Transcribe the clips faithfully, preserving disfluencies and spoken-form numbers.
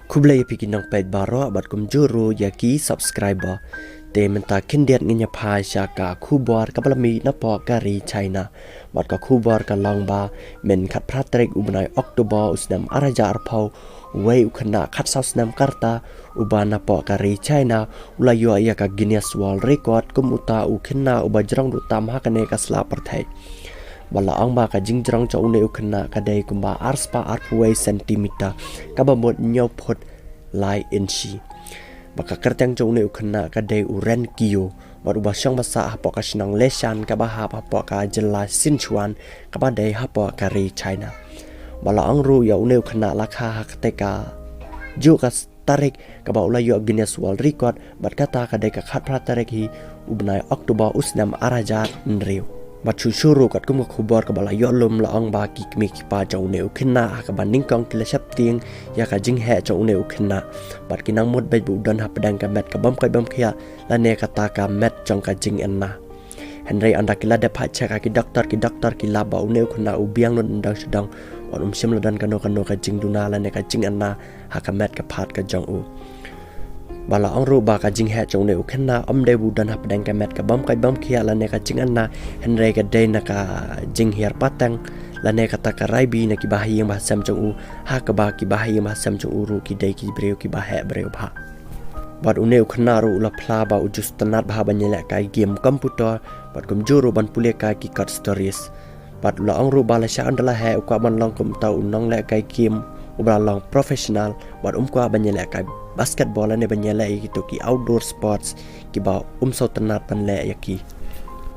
Khublei ïa phi ki nongpeit baroh bad kumjuh ruh ïa ki subscriber. Te mynta khyndiat ngin ïa phai sha ka khubor kaba la mih napoh ka ri China. Bad ka khubor ka long ba mynta khatphra tarik u bnai October u snem ar hajar arphew, uwei u khynnah khatsaw snem ka rta uba napoh ka ri China u la ïoh ïa ka Guinness World Record kum uta u khynnah uba jrong duh tam ha kane ka sla pyrthei. Ba la ong ba ka jingjrong jong une u khynnah ka dei kumba arspah arphew wei centimeter, kaba mut hynñiew phut lai inshi. Ba ka kyrteng jong une u khynnah ka dei u Ren Qiu, bad uba shong ba sah hapoh ka shnong Leshan kaba hap hapoh ka jylla Sichuan kaba dei hapoh ka ri China. Ba la ong ruh ïa une u khynnah la kha ha katei ka juh ka tarik kaba u la ïoh Guinness World Record, bad kata ka dei ka khatphra tarik hi u bnai October u snem ar hajar hynriew. Bad shuh shuh ruh katkum ka khubor kaba la ïoh lum la ong ba ki kmie ki kpa jong une u khynnah ha kaba nyngkong ki la sheptieng ïa ka jingheh jong une u khynnah. Bad ki nang mut beit ba u don hapdeng ka met ka bym koit bym khiah lane kata ka met jong ka jingïaid na. Hynrei ynda ki la dep phah check ha ki doktor, ki doktor ki lap ba une u khynnah u biang lut na dang sha dang, wat um shym la don kano kano ka jingduna lane ka jingïaid na ha ka met ka phad ka jong u. Ba la ong ruh ba ka jingheh jong une u khynnah ym dei ba u don hapdeng ka met ka bym koit bym khiah lane ka jingïaid na, hynrei ka dei na ka jinghiar pateng lane kata ka rai bih na ki bahaïing bahasem jong u, ha kaba ki bahaïing bahasem jong u ruh ki dei ki briew kiba heh briew bha. Bad une u khynnah ruh u la phla ba u ju sngewtynnat bha ban ïalehkai game computer, bad kumjuh ruh ban pule kai ki kot stories. Bad u la ong ruh ba lashai ynda la heh u kwah ban long kum uta u nonglehkai game uba la long professional, bad um kwah ban ïalehkai basketball lane ban ïaleh ïa kito ki outdoor sports kiba um sngewtynnat ban leh ïa ki.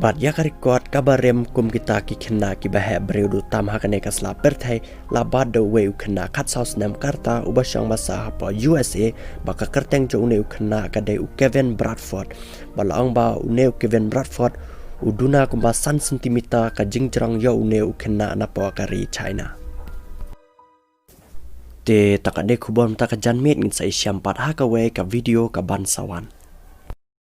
Bad ïa ka record kaba rim kum kita ki khynnah kiba heh briew duh tam ha kane ka sla pyrthei la bat da uwei u khynnah khatsaw snem ka rta uba shong ba sah hapoh U S A, ba ka kyrteng jong une u khynnah ka dei u Kevin Bradford. Ba la ong ba une u Kevin Bradford u duna kumba san centimeter ka jingjrong ïa une u khynnah napoh ka ri China. Te ta ka dei khubor mynta ka janmiet, ngin sa ïashem pat ha kawei ka video kaban sa wan.